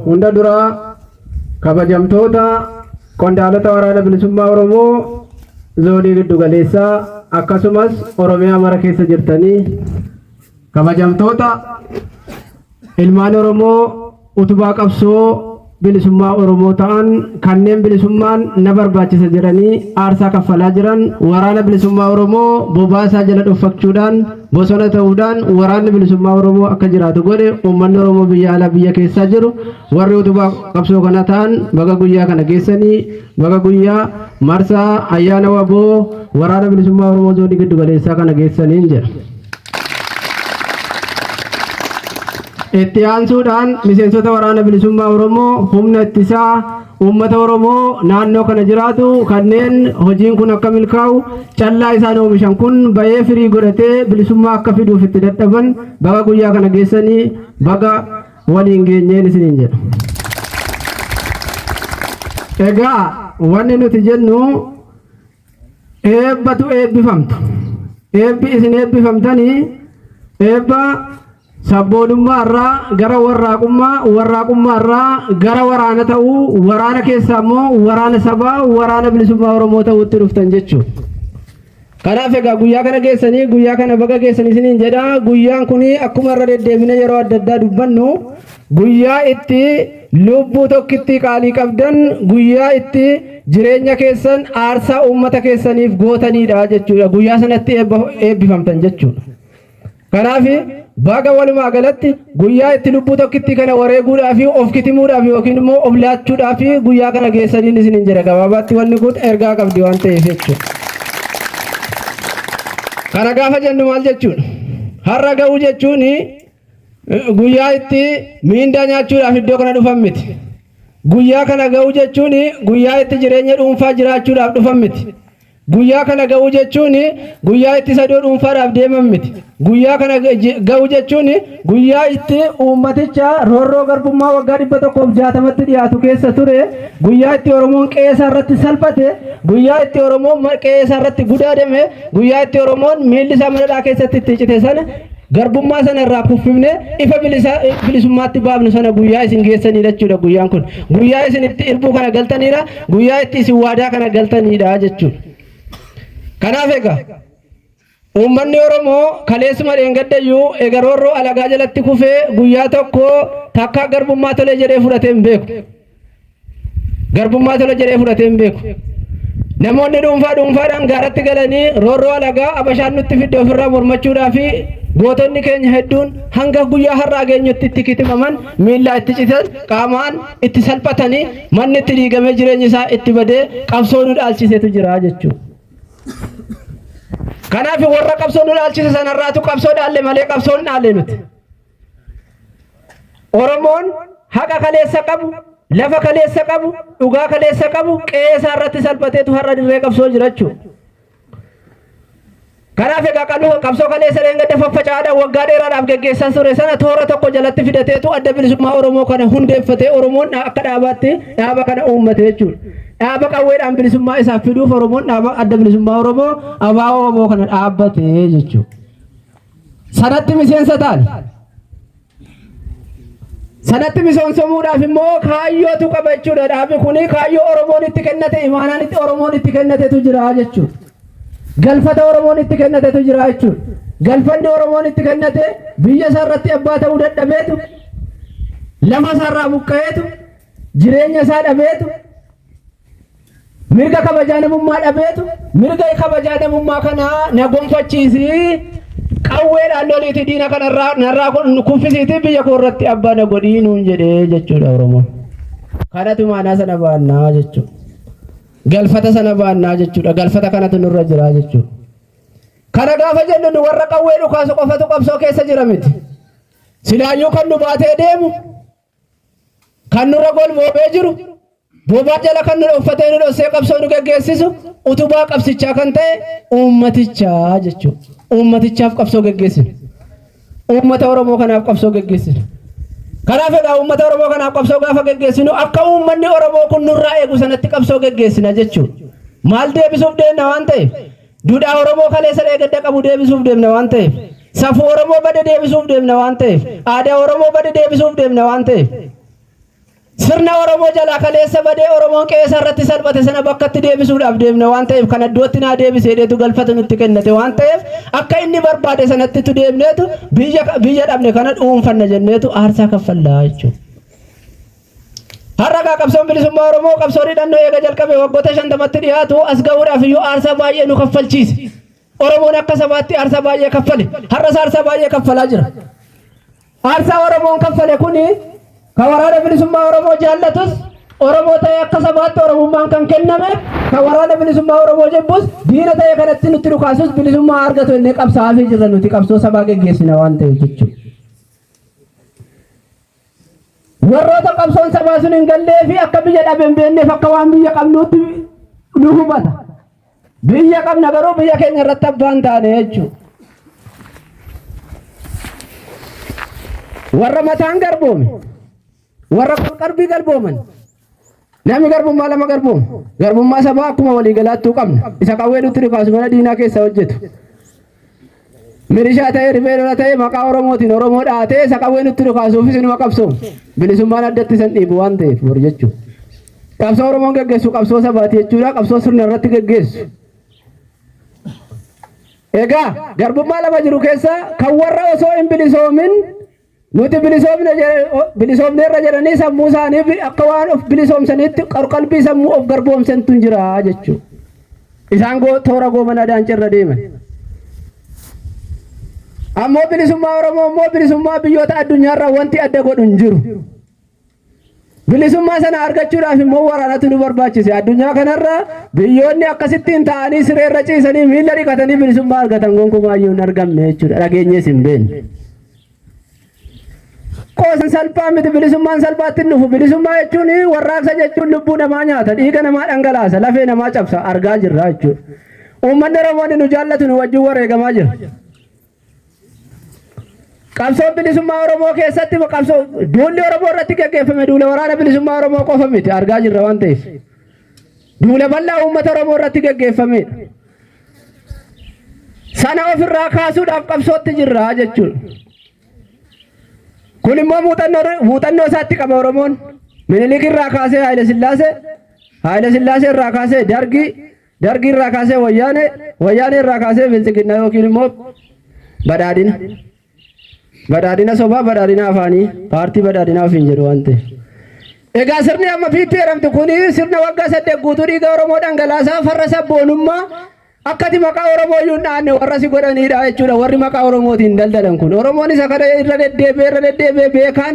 Hunda duraa kabajamtoota qondaalota Waraana Bilisummaa Oromoo zoonii giddu galeessaa akkasumas Oromiyaa mara keessa jirtanii, kabajamtoota ilmaan Oromoo utubaa qabsoo bilisummaa Oromoo ta'an, kanneen bilisummaan na barbaachisa jedhanii aarsaa kaffalaa jiran, Waraana Bilisummaa Oromoo bobaasaa jala dhoffachuudhaan, bosona ta'uudhaan waraanni bilisummaa Oromoo akka jiraatu godhe, uummanni Oromoo biyya alaa biyya keessaa jiru, warri utubaa qabsoo kana ta'an, baga guyyaa kana geessanii, baga guyyaa marsaa ayyaana WBO Waraana Bilisummaa Oromoo zoonii giddu galeessaa kana geessaniin jedha. Itti aansuudhaan miseensota Waraana Bilisummaa Oromoo, humna ittisaa uummata Oromoo naannoo kana jiraatu, kanneen hojiin kun akka milkaa'u, callaa isaan oomishan kun bahee firii godhatee bilisummaa akka fiduuf itti dadhaban, baga guyyaa kana geessanii, baga waliin geenyeen isiniin jedha. Egaa wanni nuti jennu eebbatu eebbifamtu. Eebbi isin eebbifamtanii eebba sabboonummaa irraa gara warraaqummaa, warraaqummaa irraa gara waraana ta'uu, waraana keessaa immoo waraana sabaa, Waraana Bilisummaa Oromoo ta'uutti dhuftan jechuudha. Kanaaf egaa guyyaa kana geessanii, guyyaa kana baga geessanii isiniin jedha. Guyyaan kun akkuma irra deddeebine yeroo adda addaa dubbannu, guyyaa itti lubbuu tokkitti qaalii qabdan, guyyaa itti jireenya keessan aarsaa uummata keessaniif gootanidha jechuudha. Guyyaa sanatti eebbifamtan jechuudha. Kanaaf baga walumaa galatti guyyaa itti lubbuu tokkitti kana wareeguudhaaf, of kitimuudhaaf yookiin immoo of laachuudhaaf guyyaa kana geessaniin isiniin jedha. Gabaabaatti wanni kun ergaa qabdi waan ta'eef jechuudha. Kana gaafa jennu maal jechuudha? Har'a ga'uu jechuun guyyaa itti miindaa nyaachuudhaaf iddoo kana dhufan miti. Guyyaa kana ga'uu jechuun guyyaa itti jireenya dhuunfaa jiraachuudhaaf dhufan miti. Guyyaa kana ga'uu jechuun guyyaa itti sadoo dhuunfaadhaaf deeman miti. Guyyaa kana ga'uu jechuun guyyaa itti uummaticha roorroo garbummaa waggaa 160tti dhiyaatu keessa ture, guyyaa itti Oromoon qe'ee isaa irratti salphate, guyyaa itti Oromoon qe'ee isaa irratti gudaadame, guyyaa itti Oromoon miilli isaa mana keessatti itti cite sana, garbummaa sana irraa kuffifne ifa bilisummaatti baafnu sana guyyaa isin geessanidha jechuudha guyyaan kun. Guyyaa isin itti irbuu kana galtanidha. Guyyaa itti isin waadaa kana galtanidha jechuudha. Kanaaf egaa uummanni Oromoo kaleessuma dheengaddayyuu egaa roorroo alagaa jalatti kufee guyyaa tokko takkaa garbummaa tolee jedhee fudhatee hin beeku. Garbummaa tola jedhee fudhatee hin beeku. Namoonni dhuunfaa dhuunfaadhaan gaaratti galanii roorroo alagaa Abashaan nutti fidde ofirraa mormachuudhaa fi gootonni keenya hedduun hanga guyyaa har'aa geenyutti itti kitimaman, miillaa itti citan, qaamaan itti salphatanii, manni itti diigamee, jireenyi isaa itti badee qabsoo nu dhaalchisetu jira jechuudha. Kanaaf warra qabsoo nu dhaalchise sanarraatu qabsoo dhaalle malee qabsoo hin dhaalle nuti. Oromoon haqa kaleessa qabu, lafa kaleessa qabu, dhugaa kaleessa qabu, qe'ee isaa irratti salphateetu har'a dirree qabsoo jira jechuudha. Kanaaf egaa qabsoo kaleessa dheengadda faffaca'aadhaan waggaa dheeraadhaaf geggeessaa ture sana toora tokko jalatti fidateetu Adda Bilisummaa Oromoo kana hundeeffatee, Oromoon akka dhaabaatti dhaaba kana uummate jechuudha. Dhaaba qawweedhaan bilisummaa isaaf fiduuf Oromoon dhaaba Adda Bilisummaa Oromoo, ABO WBO kana dhaabbate jechuudha. Sanatti miseensa taane. Sanatti misoomsamuudhaaf immoo kaayyootu qaba jechuudha. Dhaabni kun kaayyoo Oromoon itti kennate, imaanaan itti Oromoon itti kennatetu jira jechuudha. Galfata Oromoon itti kennatetu jira jechuudha. Galfanni Oromoon itti kennate biyya isaa irratti abbaa ta'uu dadhabeetu, lafa isaa irraa buqqa'eetu, jireenya isaa dhabeetu, mirga kabajaa namummaa dhabeetu, mirga kabajaa namummaa kanaa na gonfachiisi, qawweedhaan loliiti diina kanarraa narraa kuffisiiti, biyya koo irratti abbaa na godhii nuun jedhee jechuudha Oromoon. Kanatu maanaa sana baannaa jechuudha. Galfata sana baannaa jechuudha. Galfata kanatu nurra jira jechuudha. Kana gaafa jennu nu warra qawwee dhukaasu qofatu qabsoo keessa jira miti. Silaayyuu kan nu baatee deemu, kan nurra golboobee jiru, bobaa jala kan nu dhoffatee, nu dhossee qabsoo nu geggeessisu, utubaa qabsichaa kan ta'e uummatichaa jechuudha. Uummatichaaf qabsoo geggeessinu. Uummata Oromoo kanaaf qabsoo geggeessinu. Kanaaf egaa uummata Oromoo kanaaf qabsoo gaafa geggeessinu, akka uummanni Oromoo kun nurraa eegu sanatti qabsoo geggeessina jechuudha. Maal deebisuuf deemna waan ta'eef? Duudhaa Oromoo kaleessa dheegadda qabu deebisuuf deemna waan ta'eef. Safuu Oromoo bade deebisuuf deemna waan ta'eef. Aadaa Oromoo bade deebisuuf deemna waan ta'eef. Sirna Oromoo jalaa kaleessa badee Oromoon qe'ee isaa irratti salphate sana bakkatti deebisuudhaaf deemna waan ta'eef kan addootti naa deebise jedheetu galfata nutti kennate waan ta'eef akka inni barbaade sanattitu deemneetu biyya biyya dhabne kana dhuunfanna jenneetu aarsaa kaffallaa jechuudha. Har'a gaa qabsoon bilisummaa Oromoo qabsoo hidhannoo eega jalqabe waggoota 50tti dhiyaatu as ga'uudhaaf iyyuu aarsaa baay'ee nu kaffalchiise. Oromoon akka sabaatti aarsaa baay'ee kaffale. Har'as aarsaa baay'ee kaffalaa jira. Aarsaa Oromoon kaffale kuni kan waraana bilisummaa Oromoo jaallatus Oromoo ta'ee akka sabaatti Oromummaan kan kenname kan waraana bilisummaa Oromoo jibbus diina ta'ee kanatti nutti dhukaasus bilisummaa argatu innee qabsaa'aafii jirra nuti qabsoo sabaa geggeessina waan ta'eef jechuudha. Warroota qabsoon sabaa sun hin gallee fi akka biyya dhabe hin beekneef akka waan biyya qabnuutti nu hubata. Biyya qabna garuu biyya keenya irratti abbaan taane jechuudha. Warra mataan garboome, warra qalbii garbooman, namni garbummaa lama garbooma. Garbummaa sabaa akkuma waliigalaattuu qabna. Isa qawwee nutti dhukaasu mana diinaa keessa hojjetu. Milishaa ta'ee rifee lola ta'ee maqaa Oromootiin Oromoo dhaatee isa qawwee nutti dhukaasuufis inuma qabsoomu. Bilisummaan addatti isan dhiibu waan ta'eef bor jechuudha. Qabsoo Oromoon geggeessu qabsoo sabaati jechuudha. Qabsoo sirna irratti geggeessu. Egaa garbummaa lama jiru keessa kan warra osoo hin bilisoomin nuti bilisoomne bilisoomneerra jedhanii sammuu isaanii akka waan of bilisoomsaniitti qorqalbii sammuu of garboomsantu jira jechuudha. Isaan toora goomana daancirra deeman. Ammoo bilisummaa Oromoo immoo bilisummaa biyyoota addunyaarraa wanti adda godhu hin jiru. Bilisummaa sana argachuudhaaf immoo waraanatu nu barbaachise. Addunyaa kanarra biyyoonni akkasittiin taa'anii sireerra ciisanii miilla dhiqatanii bilisummaa argatan gonkumaayyuu hin argamne jechuudha. Dhageenyees hin beekne. Qoosan salphaa miti bilisummaan salphaatti hin dhufu. Bilisummaa jechuun warraaqsa jechuun lubbuu namaa nyaata, dhiiga namaa dhangalaasa, lafee namaa cabsa argaa jirra jechuudha. Uummanni Oromoo nu jaallatu nu wajjin wareegamaa jira. Qabsoon bilisummaa Oromoo keessatti qabsoo duulli Oromoo irratti gaggeeffame duula waraana bilisummaa Oromoo qofa miti argaa jirra waan ta'eef. Duula bal'aa uummata Oromoo irratti gaggeeffamedha. Sana ofirraa kaasuudhaaf qabsootti jirra jechuudha. Kun immoo muuxannoo isaatti qaba Oromoon. Minilik irraa kaasee Haayile Sillaasee, Haayile Sillaasee irraa kaasee Dargii, Dargii irraa kaasee Wayyaanee, Wayyaanee irraa kaasee Bilxiginna yookiin immoo Badhaadhina. Badhaadhina sobaa, badhaadhina afaanii, paartii badhaadhinaa ofiin jedhu waan ta'eef. Egaa sirni amma PP jedhamtu kun sirna waggaa 8 guutuu dhiiga Oromoo dhangalaasaa farra sabboonummaa akkati maqaa Oromoo iyyuu hin dhaanne warra si godhaniidha jechuudha. Warri maqaa Oromootiin daldalan kun. Oromoon isa kana irra deddeebi'ee irra deddeebi'ee beekaan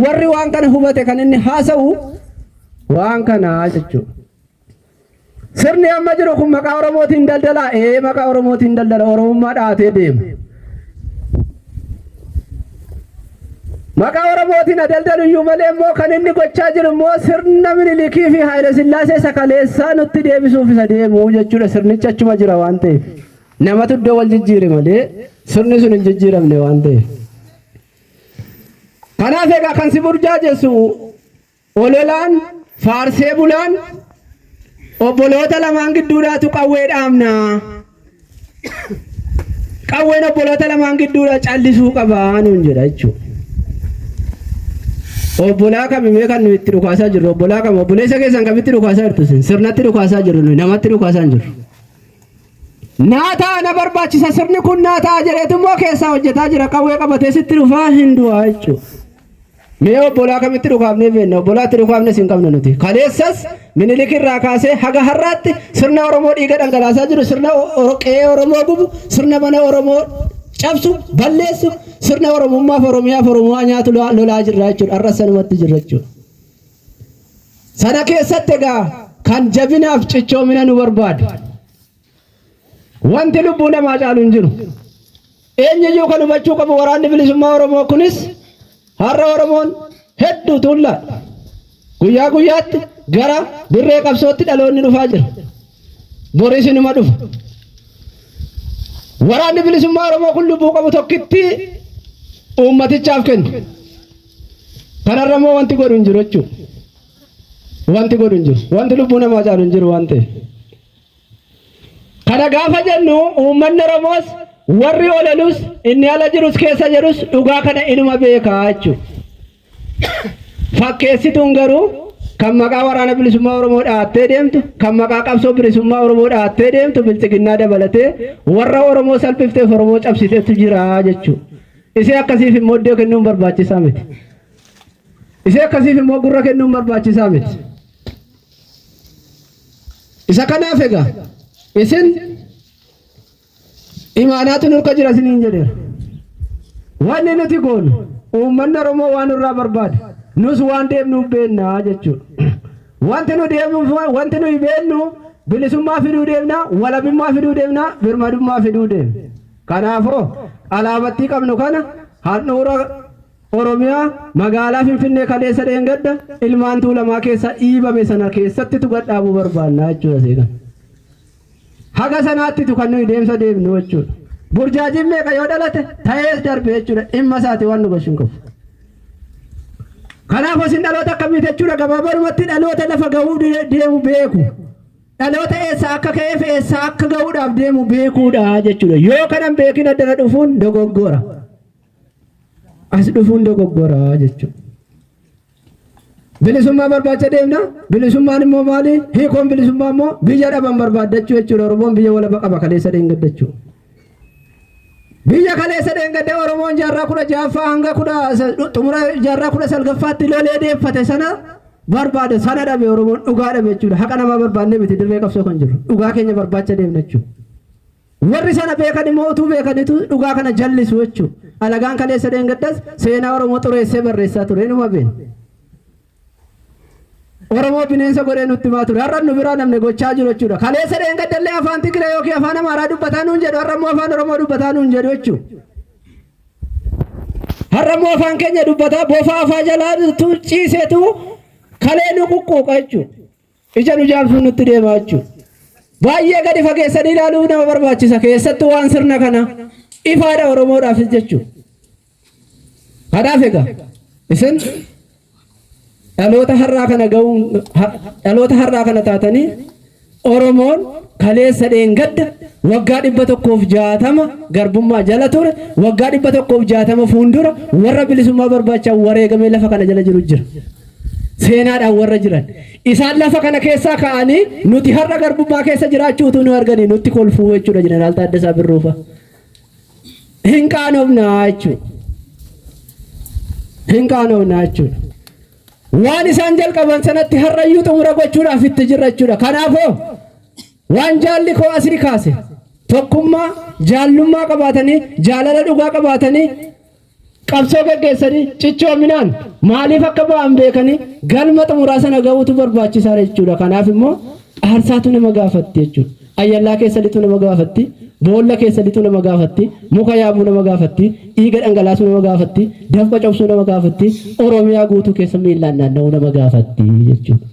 warri waan kana hubate kan inni haasa'u waan kanaa jechuudha. Sirni amma jiru kun maqaa Oromootiin daldala. Ee maqaa Oromootiin daldala. Oromummaa dhahatee deema. Maqaa Oromootiin daldalu iyyuu malee immoo kan inni gochaa jiru immoo sirna Minilikii fi Haayile Sillaasee isa kaleessaa nutti deebisuuf isa deemu jechuudha. Sirnichi achuma jira waan ta'eef. Namatu iddoo wal jijjiire malee sirni sun hin jijjiiramne waan ta'eef. Kanaaf egaa kan si burjaajessu Ololaan faarsee bulaan obboloota lamaan gidduudhaatu qawwee dhaamna. Qawween obboloota lamaan gidduudha callisuu qabaa nuun jedha jechuudha. Obbolaa kamimee kan nuyi itti dhukaasaa jirru obbolaa kam obboleessa keessan kamitti dhukaasaa jirtu isin sirnatti dhukaasaa jirru nuyi namatti dhukaasaa hin jirru. Naa ta'a na barbaachisa sirni kun naa ta'a jedheetu immoo keessaa hojjetaa jira qawwee qabatee sitti dhufaa hin du'aa jechuudha. Mee obbolaa kamitti dhukaafnee beekna? Obbolaatti dhukaafnes hin qabnu nuti. Kaleessas Minilik irraa kaasee haga har'aatti sirna Oromoo dhiiga dhangalaasaa jiru, sirna qe'ee Oromoo gubu, sirna mana Oromoo cabsu, balleessu, sirna Oromummaaf Oromiyaaf Oromoo nyaatu lolaa jirra jechuudha. Har'as sanumatti jirra jechuudha. Sana keessatti egaa kan jabinaaf cichoomina nu barbaadu. Wanti lubbuu namaa caalu hin jiru. Eenyuyyuu kan hubachuu qabu waraanni bilisummaa Oromoo kunis har'a Oromoon hedduu tuullaadha. Guyyaa guyyaatti gara dirree qabsootti dhaloonni dhufaa jira. Boris inuma dhufa. Waraanni bilisummaa Oromoo kun lubbuu qabu tokkitti uummatichaaf kenna. Kanarra immoo wanti godhu hin jiru jechuudha. Wanti godhu hin jiru. Wanti lubbuu namaa caalu hin jiru waan ta'eef. Kana gaafa jennu uummanni Oromoos warri ololus inni ala jirus keessa jirus dhugaa kana inuma beekaa jechuudha. Fakkeessituun garuu kan maqaa Waraana Bilisummaa Oromoo dha'attee deemtu, kan maqaa qabsoo bilisummaa Oromoo dha'attee deemtu Bilxiginnaa dabalatee warra Oromoo salphifteef Oromoo cabsiteetu jira jechuudha. Isee akkasiif immoo iddoo kennuun barbaachisaa miti. Isee akkasiif immoo gurra kennuun barbaachisaa miti. Isa kanaaf egaa isin Imaanaatu nurka jira isiniin jedheera. Wanni nuti goonu uummanni Oromoo waan nurraa barbaade nus waan deemnuuf beekna jechuudha. Wanti nu deemuuf wanti nuyi beeknu bilisummaa fiduu deemna, walabummaa fiduu deemna, birmadummaa fiduu deemna. Kanaafoo alaabattii qabnu kana handhuura Oromiyaa magaalaa Finfinnee kaleessa dheengadda ilmaan Tuulamaa keessaa dhiibame sana keessattitu gad dhaabuu barbaanna jechuudha seekan. Haga sanaattitu kan nuyi deemsa deemnu jechuudha. Burjaajiin meeqa yoo dhalate ta'ees darbe jechuudha. Dhimma isaati waan nu gashu hin qabu. Kanaaf isin dhaloota akkamii jechuudha gabaabadhumatti dhaloota lafa gahuu deemu beeku. Dhaloota eessaa akka ka'eef eessaa akka gahuudhaaf deemu beekuudha jechuudha. Yoo kana hin beekin addana dhufuun dogoggora. As dhufuun dogoggora jechuudha. Bilisummaa barbaacha deemna. Bilisummaan immoo maali? Hiikoon bilisummaa immoo biyya dhaban barbaaddachuu jechuudha. Oromoon biyya walaba qaba kaleessa dheengaddachuu. Biyya kaleessa dheengadda Oromoon jaarraa 16ffaa hanga kudha xumura jaarraa 19ffaatti lolee deeffate sana barbaade sana dhabe Oromoon dhugaa dhabe jechuudha. Haqa namaa barbaannee miti dirree qabsoo kan jiru. Dhugaa keenya barbaacha deemna jechuudha. Warri sana beekan immoo utuu beekanitu dhugaa kana jallisu jechuudha. Alagaan kaleessa dheengaddas seenaa Oromoo xureessee barreessaa ture inuma beekna. Oromoo bineensa godhee nutti himaa ture. Har'a nu biraa namni gochaa jiru jechuudha. Kaleessa dheengaddallee afaan Tigree yookiin afaan Amaaraa dubbataa nuun jedhu har'a immoo afaan Oromoo dubbataa nuun jedhu jechuudha. Har'a immoo afaan keenya dubbataa bofa afaa jalaa ciiseetu kalee nu quqquuqa jechuudha. Ija nu jaamsuun nutti deemaa jechuudha. Baay'ee gadi fageessanii ilaaluu nama barbaachisa. Keessattuu waan sirna kana ifaadha Oromoodhaafis jechuudha. Kanaaf egaa isin dhaloota har'aa kana ga'uun dhaloota har'aa kana taatanii Oromoon kaleessa dheengadda waggaa 160 garbummaa jala ture waggaa 160 fuuldura warra bilisummaa barbaacha wareegamee lafa kana jala jiru jira. Seenaadhaan warra jiran. Isaan lafa kana keessaa ka'anii nuti har'a garbummaa keessa jiraachuu utuu nu arganii nutti kolfuu jechuudha Jeneraal Taaddasaa Birruufa. Hin qaanofnaa jechuudha. Hin qaanofnaa jechuudha. Waan isaan jalqaban sanatti har'ayyuu xumura gochuudhaaf itti jirra jechuudha. Kanaafoo waan jaalli koo asii kaase tokkummaa jaallummaa qabaatanii jaalala dhugaa qabaatanii Qabsoo gaggeessanii cichoominaan maaliif akka ba'an beekanii galma xumuraa sana ga'uutu barbaachisaadha jechuudha. Kanaaf immoo aarsaatu nama gaafatti jechuudha. Ayyallaa keessa lixuu nama gaafatti, boolla keessa lixuu nama gaafatti, muka yaabuu nama gaafatti, dhiiga dhangalaasuu nama gaafatti, dafqa cobsuu nama gaafatti, Oromiyaa guutuu keessa miillaan naanna'uu nama gaafatti jechuudha.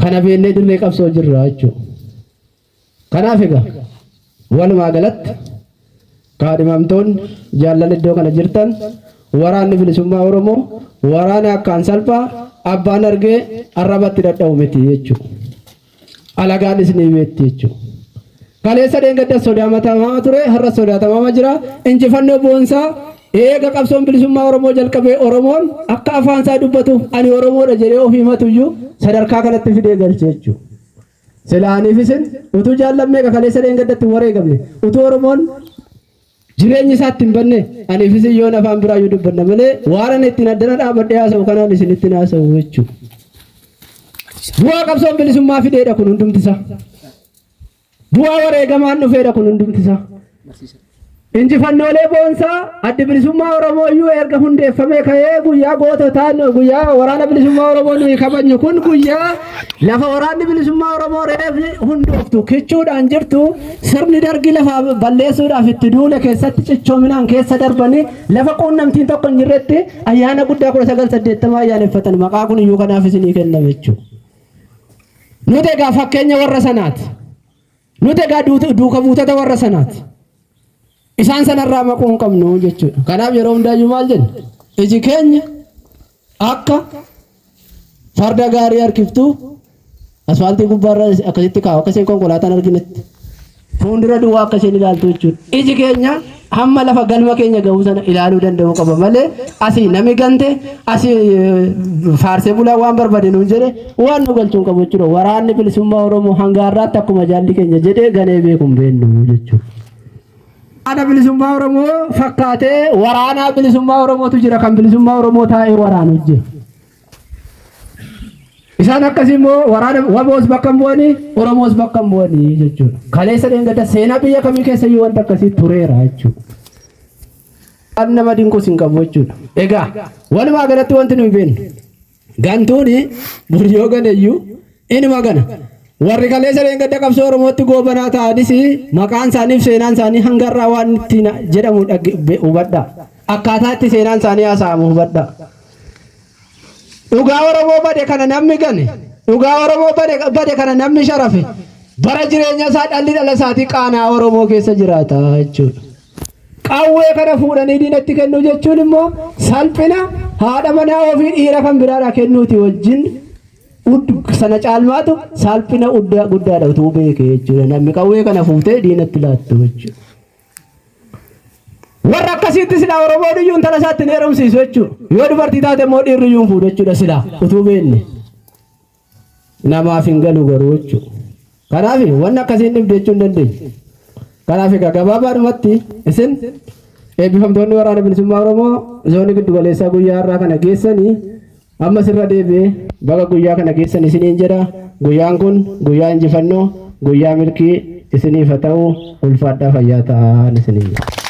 Kana beennee dirree qabsoo jirra jechuudha. Kanaaf egaa walumaa galatti kaadhimamtoonni jaallan iddoo kana jirtan waraanni bilisummaa Oromoo waraana akkaan salphaa abbaan argee arrabatti dhadha'u miti jechuudha. Alagaanis ni beekti jechuudha. Kaleessa dheengadda sodaamatamaa ture har'a sodaatamaama jira. Injifannoo boonsaa eega qabsoon bilisummaa Oromoo jalqabee Oromoon akka afaan isaa dubbatuuf ani Oromoodha jedhee of himatuyyuu sadarkaa kanatti fidee galche jechuudha. Sila aniif isin utuu jaallan meeqa kaleessa dheengaddatti hin wareegamne, utuu Oromoon jireenyi isaatti hin banne, aniif isin yoon afaan biraayyuu dubbanna malee waan ani ittiin addana dhaabadhee haasa'u kanaan isinitti hin haasa'u jechuudha. Bu'aa qabsoon bilisummaa fideedha kun hundumti isaa. Bu'aa wareegamaan dhufeedha kun hundumti isaa. Injifannoolee boonsaa Addi Bilisummaa Oromoo iyyuu erga hundeeffamee ka'ee guyyaa goototaa guyyaa waraana bilisummaa Oromoo nuyi kabajnu kun guyyaa lafa waraanni bilisummaa Oromoo reef hundooftu kichuudhaan jirtu sirni dargii lafa balleessuudhaaf itti duule keessatti cichoominaan keessa darbanii lafa quunnamtiin tokko hin jirretti ayyaana guddaa 1980 ayyaaneffatan maqaa kun iyyuu kanaaf isinii kenname jechuudha. Nuti egaa fakkeenya warra sanaati. Nuti egaa duuka buutota warra sanaati. Isaan sanarraa maquu hin qabnu jechuudha. Kanaaf yeroo hundaayyuu maal jenna? Iji keenya akka farda gaarii harkiftuu asfaaltii gubbaarra akkasitti kaa'u akka isheen konkolaataan arginetti fuuldura duwwaa akka isheen ilaaltu jechuudha. Iji keenya hamma lafa galma keenya ga'uu sana ilaaluu danda'uu qaba malee asii nami gante asii faarsee bulaa waan barbaade nuun jedhe waan nu galchuun qabu jechuudha. Waraanni bilisummaa Oromoo hanga har'aatti akkuma jaalli keenya jedhee ganee beeku hin beeknu jechuudha. Waraana bilisummaa Oromoo fakkaatee waraanaa bilisummaa Oromootu jira kan bilisummaa Oromoo taa'ee waraanu jira. Isaan akkasii immoo waraana WBOs bakka hin bu'anii Oromoos bakka hin bu'anii jechuudha. Kaleessa dheengadda seenaa biyya kamii keessa iyyuu wanta akkasii tureera jechuudha. Waan nama dinqus hin qabu jechuudha. Egaa walumaa galatti wanti nuyi beeknu gantuuni bor yoo ganeyyuu inuma gana. Warri kaleessa dheengadda qabsoo Oromootti goobanaa ta'anis maqaan isaaniif seenaan isaanii hanga irraa waan ittiin jedhamu hubadhaa. Akkaataa itti seenaan isaanii haasa'amu hubadhaa. Dhugaa Oromoo bade kana namni gane, dhugaa Oromoo bade kana namni sharafe, bara jireenya isaa dhalli dhala isaatii qaanaa Oromoo keessa jiraata jechuudha. Qawwee kana fuudhanii diinatti kennuu jechuun immoo salphina haadha manaa ofii dhiira kan biraadhaa kennuuti wajjin sana caalmaatu salphina guddaadha utuu beekee jechuudha. Namni qawwee kana fuutee diinatti laattu jechuudha. Warra akkasiitti silaa Oromoon iyyuu intala isaatti hin heerumsiisu jechuudha. Yoo dubartii taate immoo dhiirri iyyuu hin fuudhu jechuudha silaa utuu beekne. Namaaf hin galu garuu jechuudha. Kanaaf wanni akkasii hin dhibde jechuu hin dandeenyu. Kanaaf egaa gabaabaadhumatti isin eebbifamtoonni waraana bilisummaa Oromoo zoonii giddu galeessaa guyyaa har'aa kana geessanii ammas irra deebi'ee baga guyyaa kana geessan isiniin jedha. Guyyaan kun guyyaa injifannoo, guyyaa milkii isiniif haa ta'u. Ulfaadhaa, fayyaa ta'aa isiniin jedha.